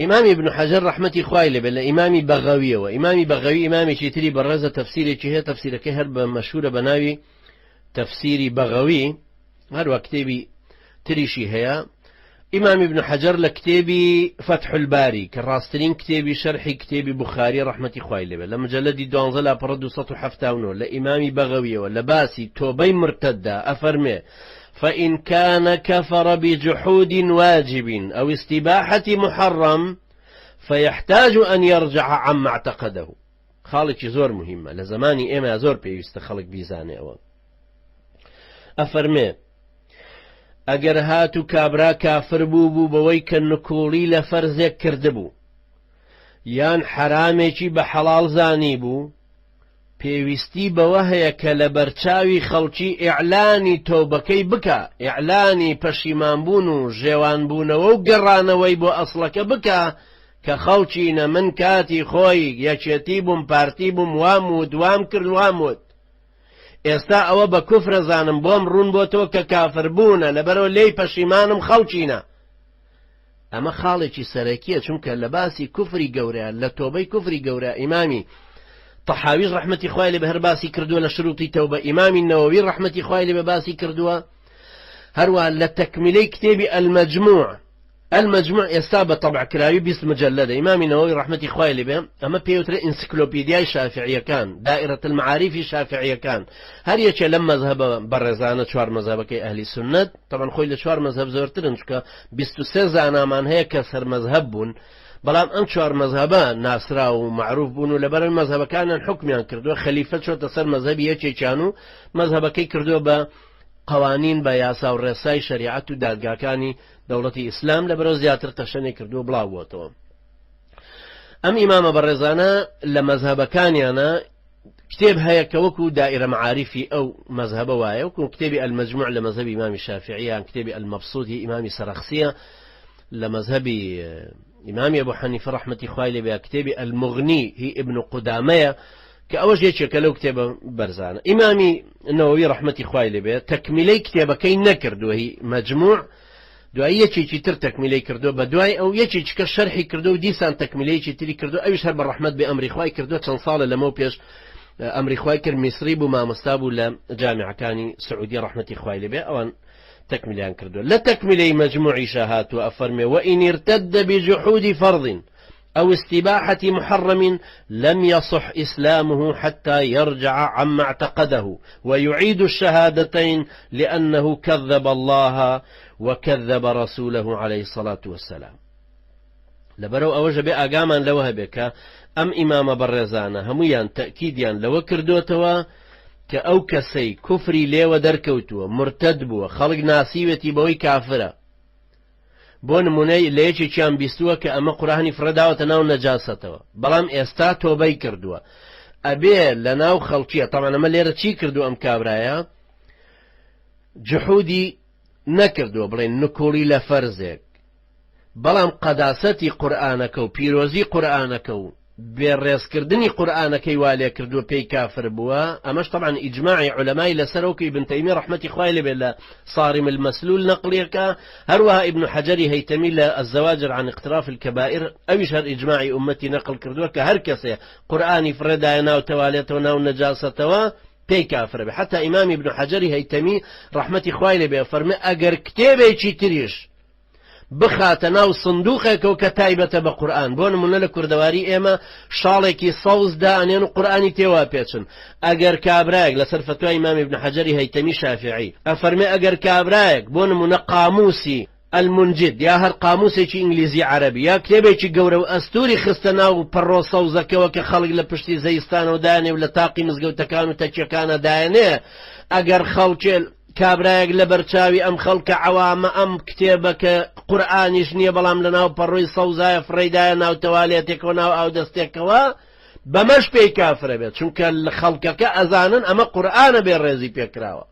ئیمامی ابن حەجەر ڕەحمەتی خوای لێ بێت لە ئیمامی بەغەویەوە، ئیمامی بەغەوی ئیمامێکی تری بەڕێزە تەفسیرێکی هەیە تەفسیرەکەی هەر بە مەشهورە بە ناوی تەفسیری بەغەوی هەروە کتێبی تریشی هەیە ئیمام ابن حەجەر لە کتێبی فتح الباری کە ڕاستترین کتێبی شەرحی کتێبی بخاری ڕەحمەتی خوای لێ بێت لە مجلدی دوانزە لاپەڕە 279 لە ئیمامی بەغەویەوە لە باسی تۆبەی مرتددا ئەفەرمێ فإن كان كفر بجحود واجب أو استباحة محرم فيحتاج أن يرجع عما اعتقده. خاڵێکی زۆر مهمە لە زمانی ئێمە زۆر پێویستە خەڵک بیزانێ ئەوە ئەفەرمێ ئەگەر هات و کابرا کافر بوو بوو بەوەی کە نکوڵی لە فەرزێک کردبوو یان حەرامێکی بە حەڵاڵ زانی بوو پێویستی بەوە هەیە کە لەبەرچاوی خەڵکی ئیعلانی تۆبەکەی بکا، ئیعلانی پەشیمانبوون و ژێوانبوونەوە و گەڕانەوەی بۆ ئەسڵەکە بکا کە خەڵکینە من کاتی خۆی یەکێتی بووم پارتی بووم وام وت وام کرد وام وت ئێستا ئەوە بە کوفرە زانم بۆم ڕوون بۆتەوە کە کافربوونە لەبەرەوە لێی پەشیمانم خەڵکینە ئەمە خاڵێکی سەرەکیە چونکە لە باسی کوفری گەورە لە تۆبەی کوفری گەورە ئیمامی طحاویش ڕەحمەتی خوای لێ بە هەر باسی کردووە لە شروطی تەوبە ئیمامی نەوەوی ڕەحمەتی خوای لێ بە باسی کردووە هەروە لە تەکمیلەی کتێبی المجموع المجموع ئێستا بە تەبع کراوی 20 مجلدە ئیمامی نەوەوی ڕەحمەتی خوای لێ بێ ئەمە پێوترە ئینسیکلۆپیدیای شافعیەکان دائرة المعارفی شافعیەکان هەر یەکێ لەم مەذهبە بەڕێزانە چوار مەذهبەکەی ئەهلی سنت تەبعەن خۆی لە چوار مەزهەب زۆرترن چونکە 23 زانامان هەیە کە سەر مەزهەب بوون بەڵام ئەم چوار مەزهەبە ناسرا و معروف بوون و لەبەرەوەی مەزهەبەکانیان حکمیان کردووە خەلیفە چۆتە سەر مەزهەبی یەکێکیان و مەزهەبەکەی کردووە بە قوانین بە یاسا و ڕێسای شەریعەت و دادگاکانی دەوڵەتی ئیسلام لەبەرەوە زیاتر تەشەنی کردووە بڵاو بووەتەوە ئەم ئیمامە بەڕێزانە لە مەزهەبەکانیانە کتێب هەیە کە وەکو دائرە معارفی ئەو مەزهەبە وایە وەکو کتێبی المجموع لە مەزهەبی ئیمامی شافعی یان کتێبی المبسوط هی ئیمامی سەرەخسیە لە مەزهەبی ئیمامی ئەبو حەنیفە ڕەحمەتی خوای لێ بێ کتێبی المغنی هی ابن قودامەیە کە ئەوەش یەکێکە لەو کتێبە بەرزانە ئیمامی نەوەوی ڕەحمەتی خوای لێ بێ تەکمیلەی کتێبەکەی نەکردووە هی مەجموع دوایی یەکێکی تر تەکمیلەی کردووە بە دوای ئەو یەکێکی کە شەرحی کردو و دیسان تەکمیلەیەکی تری کردو ئەویش هەر بە ڕەحمەت بێ ئەمری خوای کردووە چەند ساڵە لەمەو پێش ئەمری خوای کرد میسری بوو مامۆستا بوو لە جامیعەکانی سعودیە ڕەحمەتی خوای لێ بێ ئەوان تەکمیلیان کردووە لە تەکمیلەی مەجموعیشە هاتووە ئەفەرمێ وإن ارتد بجحود فرض أو استباحة محرم لم يصح إسلامه حتى يرجع عما اعتقده ويعيد الشهادتين لأنه كذب الله وكذب رسوله عليه الصلاة والسلام. لەبەرەو ئەوەشە بێ ئاگامان لەوە هەبێ کە ئەم ئیمامە بەڕێزانە هەمویان تەکیدیان لەوە کردوتەوە کە ئەو کەسەی کوفری لێوە دەرکەوتووە مرتد بووە خەڵک ناسیوێتی بەوەی کافرە بۆ نمونەی لە یەکێکیان بیستووە کە ئەمە قورئانی فڕێداوەتە ناو نەجاسەتەوە بەڵام ئێستا تۆبەی کردووە ئەبێ لە ناو خەڵکیە تەمان ئەمە لێرە چی کردو ئەم کابرایە جحودی نەکردووە بڵێن نکوڵی لە فەرزێک بەڵام قەداسەتی قورئانەکە و پیرۆزی قورئانەکە و بێڕێزکردنی قورئانەکەی وا لێکردووە پێی کافر بووە ئەمەش طبعا ئیجماعی عولەمای لەسەرەوە کە ئیبن تەیمی ڕەحمەتی خوای لێ بێت لە صارم المسلول نەقلیەکە هەروەها ئیبن حەجەری هەیتەمی لە الزواجر عن اقتراف الكبائر ئەویش هەر ئیجماعی ئومەتی نەقل کردووە کە هەر کەسێ قورئانی فڕێدایە ناو تەوالێتەوە ناو نەجاسەتەوە پێی کافرە بێ حتا ئیمامی ابن حەجەری هەیتەمی ڕەحمەتی خوای لێ بێ فەرمێ ئەگەر کتێبێکی تریش بخاتە ناو سندوقێکەوە کە تایبەتە بە قورئان بۆ نمونە لە کوردەواری ئێمە شاڵێکی سەوز دائەنێن و قورئانی تێوا پێچن ئەگەر کابرایەک لەسەر فەتوای ئیمام ابن حەجەری هەیتەمی شافعی ئەفەرمێ ئەگەر کابرایەک بۆ نمونە قاموسی المنجد یا هەر قاموسێکی ئینگلیزی عەرەبی یا کتێبێکی گەورە و ئەستوری خستە ناو پەڕۆ سەوزەکەوە کە خەڵک لە پشتی زەیستانەوە دانێ و لە تاقی مزگەوتەکان و تەکیەکانە دایەنێ ئەگەر خەڵکێ کابرایەک لەبەر چاوی ئەم خەڵکە عەوامە ئەم کتێبە کە قورئانیش نییە بەڵام لە ناو پەڕۆی سەوزایە فڕێیدایە ناو تەوالێتێکەوە ناو ئاودەستێکەوە بەمەش پێی کافرە بێت چونکە خەڵکەکە ئەزانن ئەمە قورئانە بێ ڕێزی پێکراوە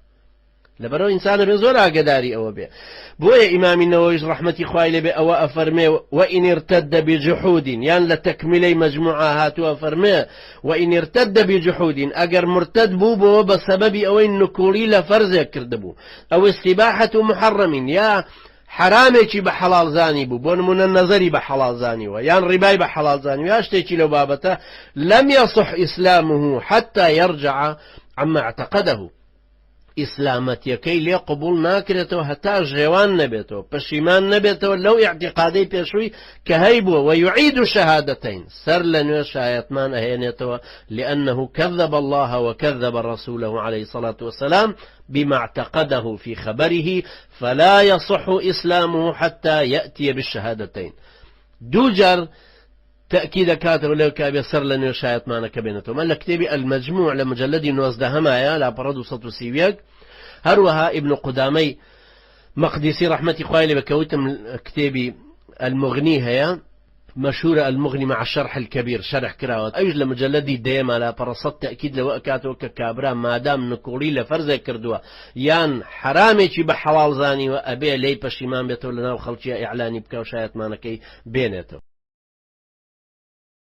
لەبەرەوە ئینسانە بێ زۆر ئاگداری ئەوە بێ بۆیە ئیمامی نەوەویش ڕەحمەتی خوای لێ بێ ئەوە ئەفەرمێ وإن ارتد بجحود یان لە تەکمیلەی مەجموعە هاتووە ئەفەرمێ وإن ارتد بجحود ئەگەر مرتد بوو بۆ بە سەبەبی ئەوەی نکوڵی لە فەرزێک کردبوو ئەو استباحة محرم یا حەرامێکی بە حەڵاڵ زانی بوو، بۆ نموونە نەزەری بە حەڵاڵ زانیوە، یان ڕیبای بە حەڵاڵ زانیوە، یا شتێکی لەو بابەتە، لم يصح إسلامه حتى يرجع عما اعتقده، ئیسلامەتیەکەی لێ قبوڵ ناکرێتەوە هەتا ژێوان نەبێتەوە، پەشیمان نەبێتەوە لەو ئیعتیقادەی پێشووی کە هەیبووە، ويعيد الشهادتين، سەر لە نوێ شایەتمان ئەهێنێتەوە، لأنه كذب الله وكذب رسوله عليه الصلاة والسلام بما اعتقده في خبره فلا يصح إسلامه حتى يأتي بالشهادتين. دوو جار تەئکید ئەکاتەوە لەو کە ئەبێ سەر لە نوێ شایەتمانەکە بێنێتەوە. من لە کتێبی المجموع لە مجلدی نۆزدەهەمایە لاپەڕە 231. هەروەها ئیبن قودامەی مەقدیسی ڕەحمەتی خوای لێ بێ کە وتم کتێبی المغنی هەیە، مشهورە المغنی مع الشرح الكبیر شەرح کراوە، ئەویش لە مجلدی دەیەما لاپەڕە 100 تەئکید لەوە ئەکاتەوە کە کابرا مادام نکوڵی لە فەرزێک کردووە یان حەرامێکی بە حەڵاڵ زانیوە ئەبێ لێی پەشیمان بێتەوە لەناو خەڵکیا ئیعلانی بکا و شایەتمانەکەی بێنێتەوە.